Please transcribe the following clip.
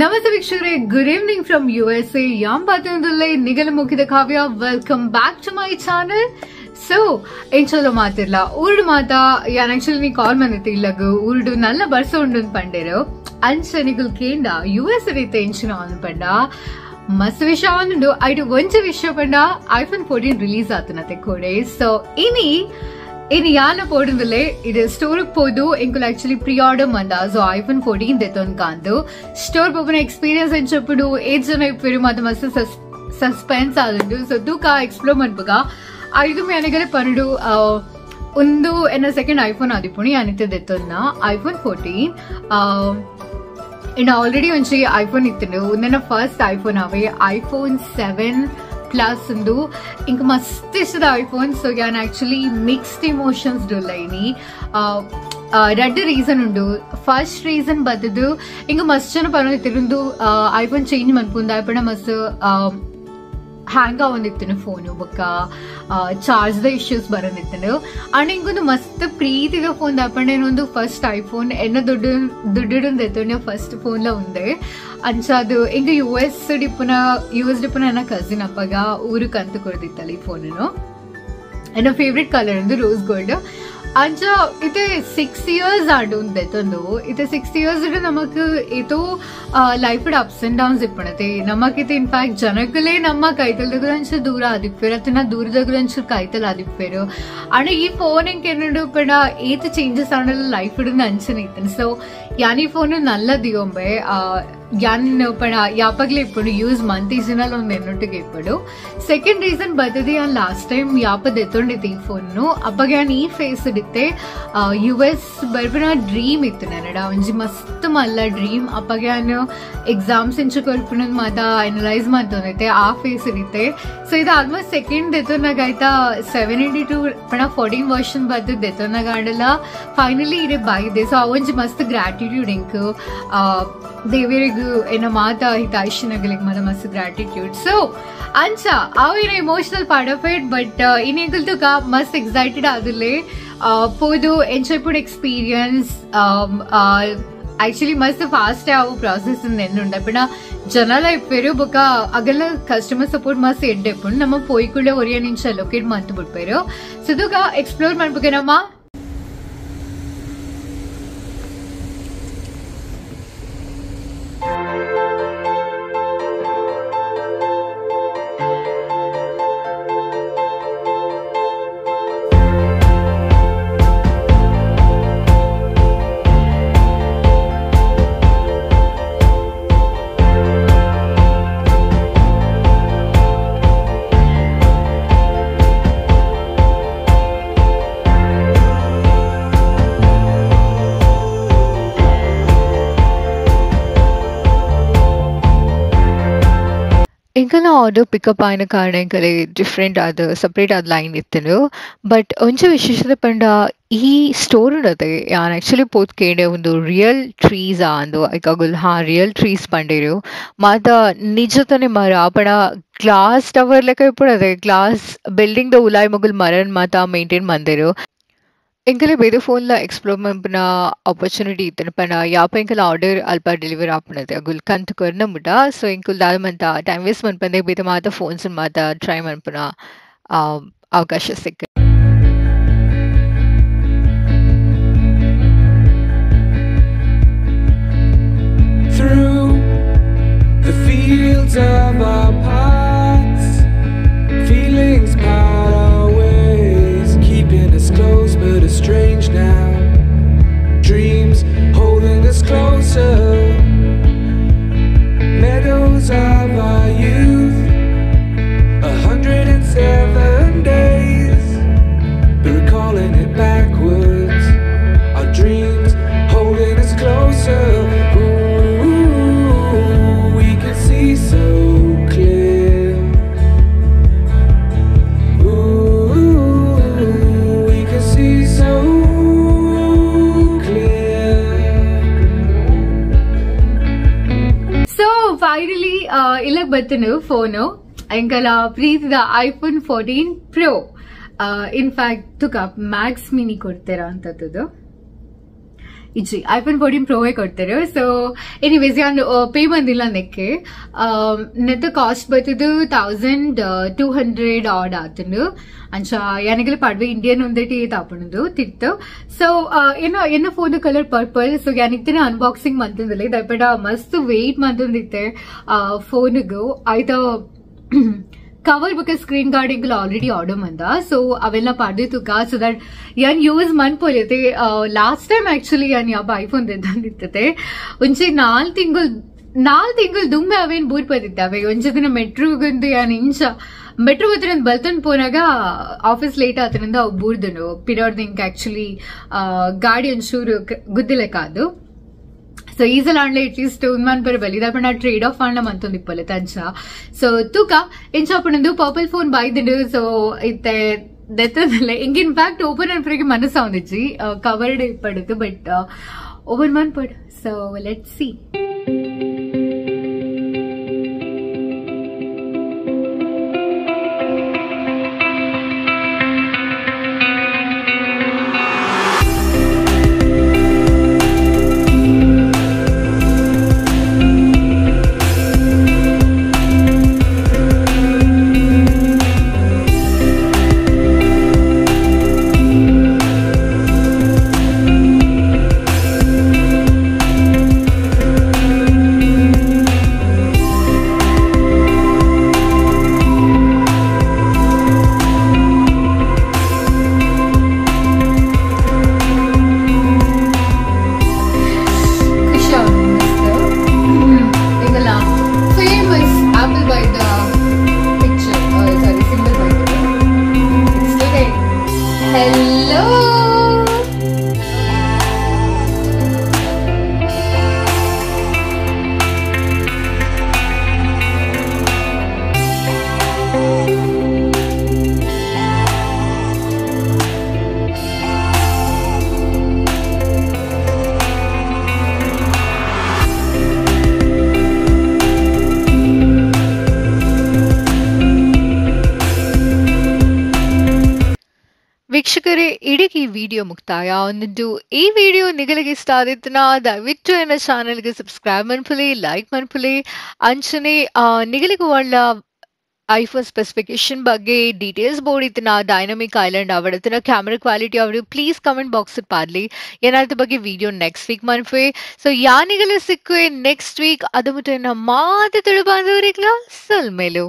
ನಮಸ್ತೆ ವೀಕ್ಷಕರೇ, good evening from USA. ಯಾಮ್ ಪಾತ್ರದಲ್ಲೇ ನಿಗಲ ಮುಗಿದ Kavya. Welcome back to my channel. So ಎಂಚಲ ಮಾತಿರ್ಲ ಊರುಡು ಮಾತಾ ಯಾನ್ ಆಕ್ಚುಲಿ ನೀ ಕಾಲ್ ಬಂದಿತ್ತು ಇಲ್ಲಗು ಊರುಡು ನಲ್ಲ ಬರ್ಸ ಉಂಡು ಪಂಡೇರು ಅಂಚ ನಿಗುಲ್ ಕೇಂಡ ಯು ಎಸ್ ರೀತ ಎಂಚಿನ ಆನ್ ಪಂಡ ಮಸ್ತ್ ವಿಷಯ ಉಂಡು. ಐಟು ಒಂಜಿ ವಿಷಯ ಪಂಡ ಐಫೋನ್ 14 ರಿಲೀಸ್ ಆತನತೆ ಕೋಡೆ. ಸೊ ಇನಿ ಇನ್ನು ಯಾನ ಪೋಡುಂದಿಲ್ಲೆ ಇದು ಸ್ಟೋರ್ ಪೋದು ಎಂಕುಲು ಆಕ್ಚುಲಿ ಪ್ರೀ ಆರ್ಡರ್ ಮಂದ. ಸೊ ಐಫೋನ್ 14 ದೆತ್ತೊಂದು ಕಾಂದು ಸ್ಟೋರ್ ಪೋಪುನ ಎಕ್ಸ್ಪೀರಿಯನ್ಸ್ ಎಂಚಪ್ಪುಡು ಏತ್ ಜನ ಇಪ್ಪೆರು ಮಾತ ಮಸ್ತ್ ಸಸ್ಪೆನ್ಸ್ ಆದುಂಡು. ಸೊ ತೂಕ ಎಕ್ಸ್ಪ್ಲೋರ್ ಮನ್ಪುಗ ಐದು ಮೇನಗಲೆ ಪನ್ನುಡು. ಒಂದು ಎನ್ನ ಸೆಕೆಂಡ್ ಐಫೋನ್ ಆದಿಪ್ಪುಣಿ ಯಾನಿತ್ತೆ ದೆತ್ತೊಂದ ಐಫೋನ್ 14. ಇನ್ನು ಆಲ್ರೆಡಿ ಒಂಜಿ ಐಫೋನ್ ಇತ್ತುಂಡು. ಉಂದೆನ ಫಸ್ಟ್ ಐಫೋನ್ ಅವೇ ಐಫೋನ್ 7 ಪ್ಲಸ್ ಉಂದು. ಇಂಕ ಮಸ್ತ್ ಇಷ್ಟದ ಐಫೋನ್. ಸೊ ಯಾನ್ ಆಕ್ಚುಲಿ ಮಿಕ್ಸ್ಡ್ ಇಮೋಷನ್ಸ್ ಡುಲ್ಲ ಇನಿ. ರಡ್ಡ್ ರೀಸನ್ ಉಂಡು. ಫಸ್ಟ್ ರೀಸನ್ ಬತ್ತದು ಇಂಕ ಮಸ್ತ್ ಜನ ಪನೊಂದಿತ್ತಿರುಂದು ಐಫೋನ್ ಚೇಂಜ್ ಮನ್ಪುಂದು ಆಯ್ಪಂಡ ಮಸ್ತ್ ಹ್ಯಾಂಗ್ ಆವೊಂದಿತ್ತುಂಡು ಫೋನು ಬೊಕ್ಕ ಚಾರ್ಜ್ ದ ಇಶ್ಯೂಸ್ ಬರೊಂದಿತ್ತುಂಡು. ಅಂಡ್ ಇಂಕೊಂದು ಮಸ್ತ್ ಪ್ರೀತಿದ ಫೋನ್ ದಾಪಂಡ ಏನೊಂದು ಫಸ್ಟ್ ಐಫೋನ್ ಎನ್ನ ದುಡ್ಡು ದುಡ್ಡು ದೆತ್ತೊಂಡು ಫಸ್ಟ್ ಫೋನ್ಲ ಉಂದೆ. ಅಂಚ ಅದು ಇಂಕ ಯು ಎಸ್ ಡಿಪ್ಪುನ ಎನ್ನ ಕಸಿನ್ ಅಪ್ಪಗ ಊರು ಕಂತು ಕೊಡ್ದಿತ್ತಲ್ಲ ಈ ಫೋನು. ಎನ್ನ ಫೇವ್ರೆಟ್ ಕಲರ್ ಒಂದು ರೋಸ್ ಗೋಲ್ಡ್. ಅಂಚ ಇತ್ತೆ 6 ಇಯರ್ಸ್ ಆಂಡ್ ಉಂದು ದೆತ್ತೊಂದು. ಇತ್ತೆ 6 ಇಯರ್ಸ್ ನಮಕ್ ಏತೋ ಲೈಫ್ ಅಪ್ಸ್ ಅಂಡ್ ಡೌನ್ಸ್ ಇಪ್ಪಣತೆ ನಮಕ್. ಇನ್ಫ್ಯಾಕ್ಟ್ ಜನಕುಲೇ ನಮ್ಮ ಕೈತಲ್ದಗುರಂಚ ದೂರ ಆದಿಪ್ಪೇರು ಅತ್ತನ ದೂರದಗುರಂಚ ಕೈತಲ್ ಆದಿಪ್ಪೇರು. ಅಂಡ್ ಈ ಫೋನ್ ಎಂಕೆನ್ನುಂಡು ಪಂಡ ಏತ್ ಚೇಂಜಸ್ ಆಂಡಲ ಲೈಫ್ ಅಂಚನೆ ಇತ್ತನು. ಸೊ ಯಾನ್ ಈ ಫೋನ್ ನಲ್ಲ ದಿಯೊಂಬೆ ಯಾನ್ ಪಂಡ ಯಾಪಗ್ಲೇ ಇಪ್ಪುಂಡು ಯೂಸ್ ಮಂತ್ ಒಂದು ಎನ್ನೊಟ್ಟಿಗೆ ಇಪ್ಪಡು. ಸೆಕೆಂಡ್ ರೀಸನ್ ಬರ್ತದೆ ಯಾನ್ ಲಾಸ್ಟ್ ಟೈಮ್ ಯಾಪ ದೆತ್ತೊಂಡಿತ್ತು ಈ ಫೋನ್ ಅಪ್ಪಗ ಯಾನ್ ಈ ಫೇಸ್ ಇತ್ತೆ ಯು ಎಸ್ ಬರ್ಪಿನ ಡ್ರೀಮ್ ಇತ್ತು ನನ್ನಡ ಒಂಜಿ ಮಸ್ತ್ ಮಲ್ಲ ಡ್ರೀಮ್. ಅಪ್ಪಗ ಯಾನ್ ಎಕ್ಸಾಮ್ಸ್ ಇಂಚ ಕೊರ್ಪಿನ ಮಾತ ಅನಲೈಸ್ ಮಾಡ್ತೊಂದಿತ್ತೆ ಆ ಫೇಸ್ ಇತ್ತೆ. ಸೊ ಇದು ಆಲ್ಮೋಸ್ಟ್ ಸೆಕೆಂಡ್ ದೆತ್ತೊನ್ನಾಗ ಆಯ್ತಾ 782 ಪಂಡ 14 ವರ್ಷನ್ ಬರ್ತದೆ ದೆತ್ತೊನ್ನಾಗ ಆಂಡಲ ಫೈನಲಿ ಇಡೆ ಬಾಗಿದೆ. ಸೊ ಅವೊಂಜಿ ಮಸ್ತ್ ಗ್ರಾಟಿಟ್ಯೂಡ್ ಇಂಕ್ ದೇವರಿಗೂ ಎನ್ನ ಮಾತಾ ಹಿತಾಯಿಷಿನಗಲಿಗೆ ಮಾತ ಮಸ್ತ್ ಗ್ರಾಟಿಟ್ಯೂಡ್. ಸೊ ಅಂಚ ಅವು ಏನ emotional part of it. But ಇನ್ನೇಂಕುಲ್ತುಕ ಮಸ್ತ್ ಎಕ್ಸೈಟೆಡ್ ಆದುಲ್ಲೆ ಪೋದು ಎಂಚೊಯ್ಪುಡು ಎಕ್ಸ್ಪೀರಿಯನ್ಸ್. ಆಕ್ಚುಲಿ ಮಸ್ತ್ ಫಾಸ್ಟ್ ಅವು ಪ್ರಾಸೆಸ್ ಎನ್ನುಂಡು. ಅಪ್ಪಣ ಜನಲ ಇಪ್ಪೇರು ಬೊಕ ಅಗಲ ಕಸ್ಟಮರ್ ಸಪೋರ್ಟ್ ಮಸ್ತ್ ಎಡ್ಡೆ ಇಪ್ಪುಂಡು. ನಮ್ಮ ಪೋಯ್ಕುಳ್ಳೆ ಒರಿಯ ನಿಂಚ ಲೊಕೇಟ್ ಮಂತ್ ಬಿಡ್ಪೇರು. ಸೊ ತುಕ ಎಕ್ಸ್ಪ್ಲೋರ್ ಮನ್ಪುಗೆ ನಮ್ಮ. ಎಂಕಲ್ನ ಆರ್ಡರ್ ಪಿಕಪ್ ಆಯಿನ ಕಾರಣ ಎಂಕಲೆ ಡಿಫ್ರೆಂಟ್ ಆದ ಸಪ್ರೇಟ್ ಆದ ಲೈನ್ ಇತ್ತುಂಡು. ಬಟ್ ಒಂಜಿ ವಿಶೇಷತೆ ಪಂಡ ಈ ಸ್ಟೋರ್ ಉಂಡತೆ ಯಾನ್ ಆಕ್ಚುಲಿ ಪೋತ್ ಕೇಂಡೆ ಒಂದು ರಿಯಲ್ ಟ್ರೀಸ್ ಅಂದು ಐಕ್ ಅಗುಲ್ ಹಾ ರಿಯಲ್ ಟ್ರೀಸ್ ಪಂಡೇರು ಮಾತ ನಿಜತನೆ ಮರ ಪಂಡ ಗ್ಲಾಸ್ ಟವರ್ ಲೆಕ್ಕ ಇಪ್ಪುಡತೆ ಗ್ಲಾಸ್ ಬಿಲ್ಡಿಂಗ್ ದ ಉಲಾಯ್ ಮೊಗುಲ್ ಮರನ್ ಮಾತ ಮೇಂಟೈನ್ ಮಂದೆರು. ಎಂಕಲೆ ಬೇರೆ ಫೋನ್ಲ ಎಕ್ಸ್ಪ್ಲೋರ್ ಮನ್ಪುನ ಆಪರ್ಚುನಿಟಿ ಇತ್ತುಂಡು. ಪಂಡ ಯಾಪ ಎಂಕಲ್ ಆರ್ಡರ್ ಅಲ್ಪ ಡೆಲಿವರ್ ಆಪುನತೆ ಅಗುಲ್ ಕಂತು ಕೊರ್ನ ಮುಟ. ಸೊ ಎಂಕುಲ್ ದಾದ ಮಂತ ಟೈಮ್ ವೇಸ್ಟ್ ಮನ್ಪಂದೆ ಬೇತೆ ಮಾತ ಫೋನ್ಸ್ ಮಾತ ಟ್ರೈ ಮನ್ಪುನ ಅವಕಾಶ ಸಿಕ್ಕ. Through the fields of our hearts, feelings part our ways, keeping us close but estranged now. Dreams holding us closer, meadows of our youth, 107 days. ಬತ್ತನು ಫೋನು ಎಂಕಲ ಪ್ರೀತಿದ iPhone 14 pro. In fact ತುಕ Max mini ಕೊಡ್ತೀರಾ ಅಂತದ್ದು ಇಜ್ಜಿ iPhone 14 ಪ್ರೋವೇ ಕೊಡ್ತಾರೆ. ಸೊ anyways ಯಾನ್ pay ಬಂದಿಲ್ಲ ನೆಕ್ಕೆ. ನೆತ್ತ ಕಾಸ್ಟ್ ಬತ್ತಿದ್ದು 1200 ಆಡ್ ಆತನು. ಅಂಚ ಯಾನಿಗಲ ಪಡ್ವೆ ಇಂಡಿಯನ್ ಒಂದೇಟಿ ತಾಪಣದು ತಿತ್ತು. ಸೊ ಏನೋ ಫೋನ್ ಕಲರ್ ಪರ್ಪಲ್. ಸೊ ಯಾನಿಗ್ತೇನೆ ಅನ್ಬಾಕ್ಸಿಂಗ್ ಮಂತಂದಿಲ್ಲ ದಯಪಡ ಮಸ್ತ್ ವೆಯ್ಟ್ ಮಂತಂದಿತ್ತೆ ಫೋನ್ಗೂ. ಆಯ್ತಾ ಕವರ್ ಬೊಕ ಸ್ಕ್ರೀನ್ ಗಾರ್ಡ್ ಎಂಕುಲು ಆಲ್ರೆಡಿ ಆರ್ಡರ್ ಮಂದ. ಸೊ ಅವೆಲ್ಲ ಪಾಡ್ದೆ ತುಕ ಸೊ that ಯಾನ್ ಯೂಸ್ ಮನ್ಪೊಲಿಯತೆ. ಲಾಸ್ಟ್ ಟೈಮ್ ಆಕ್ಚುಲಿ ಯಾನ್ ಯಾವ ಐಫೋನ್ ದೆತ್ತಂದಿತ್ತದೆ ಒಂಜಿ 4 ತಿಂಗಳು 4 ತಿಂಗಳು ದುಮ್ಮೆ ಅವೇನ್ ಬೂರ್ ಪದಿದ್ದಾವೆ. ಒಂಜಿ ದಿನ ಮೆಟ್ರೋಗಂದು ಯಾನ್ ಇಂಚ ಮೆಟ್ರೋ ಬತ್ತಿನ ಬಲ್ತನ್ ಪೋನಾಗ ಆಫೀಸ್ ಲೇಟ್ ಆತನಿಂದ ಅವು ಬೂರ್ದನು ಪಿರಿಯಡ್ ಇಂಕ್ ಆಕ್ಚುಲಿ ಗಾಡಿ ಒಂಚೂರು ಗುದ್ದಿಲೆಕಾದು. ಸೊ ಈಸಲ ಆಂಡ್ಲೆ ಅಟ್ಲೀಸ್ಟ್ ಉನ್ಮಾನ್ ಪರ ಬಲಿ ದಾಪಣ ಟ್ರೇಡ್ ಆಫ್ ಆಂಡ್ಲ ಮಂತೊಂದು ಇಪ್ಪಲೆ ತಂಚ. ಸೊ ತೂಕ ಎಂಚಾಪಣಂದು ಪರ್ಪಲ್ ಫೋನ್ ಬೈದಿಂಡು. ಸೊ ಇತ್ತೆ ದೆತ್ತದಲ್ಲ ಇಂಕ್ ಇನ್ಫ್ಯಾಕ್ಟ್ ಓಪನ್ ಅನ್ಪರಿಗೆ ಮನಸ್ಸಾವಂದಿಜ್ಜಿ ಕವರ್ಡ್ ಇಪ್ಪಡುದು ಬಟ್ ಓಪನ್ ಮನ್ಪಡ್. So let's see. ವೀಕ್ಷಕರೇ, ಇಡೀ ಈ ವಿಡಿಯೋ ಮುಕ್ತಾಯ ಒಂದಿದ್ದು. ಈ ವಿಡಿಯೋ ನಿಗಲಿಗೆ ಇಷ್ಟ ಆದಿತ್ತನ ದಯವಿಟ್ಟು ಎನ್ನ ಚಾನೆಲ್ಗೆ ಸಬ್ಸ್ಕ್ರೈಬ್ ಮನ್ಪುಲೆ, ಲೈಕ್ ಮನ್ಪುಲೆ. ಅಂಚನೆ ನಿಗಲಿಗೆ ಒಳ್ಳ ಐಫೋನ್ ಸ್ಪೆಸಿಫಿಕೇಶನ್ ಬಗ್ಗೆ ಡೀಟೇಲ್ಸ್ ಬೋರ್ಡ್ ಡೈನಮಿಕ್ ಐಲ್ಯಾಂಡ್ ಅವಡತನ ಕ್ಯಾಮೆರಾ ಕ್ವಾಲಿಟಿ ಅವರು ಪ್ಲೀಸ್ ಕಮೆಂಟ್ ಬಾಕ್ಸ್ ಪಾಡ್ಲಿ. ಏನಾದ್ರ ಬಗ್ಗೆ ವಿಡಿಯೋ ನೆಕ್ಸ್ಟ್ ವೀಕ್ ಮನ್ಪುವೆ. ಸೊ ಯಾನಿಗಲು ಸಿಕ್ಕುವೆ ನೆಕ್ಸ್ಟ್ ವೀಕ್. ಅದು ಮುಟ್ಟ ಮಾತು ತುಳು ಬಾಂಧವರಿಗ್ಲ ಸೊಲ್ಮೇಲು.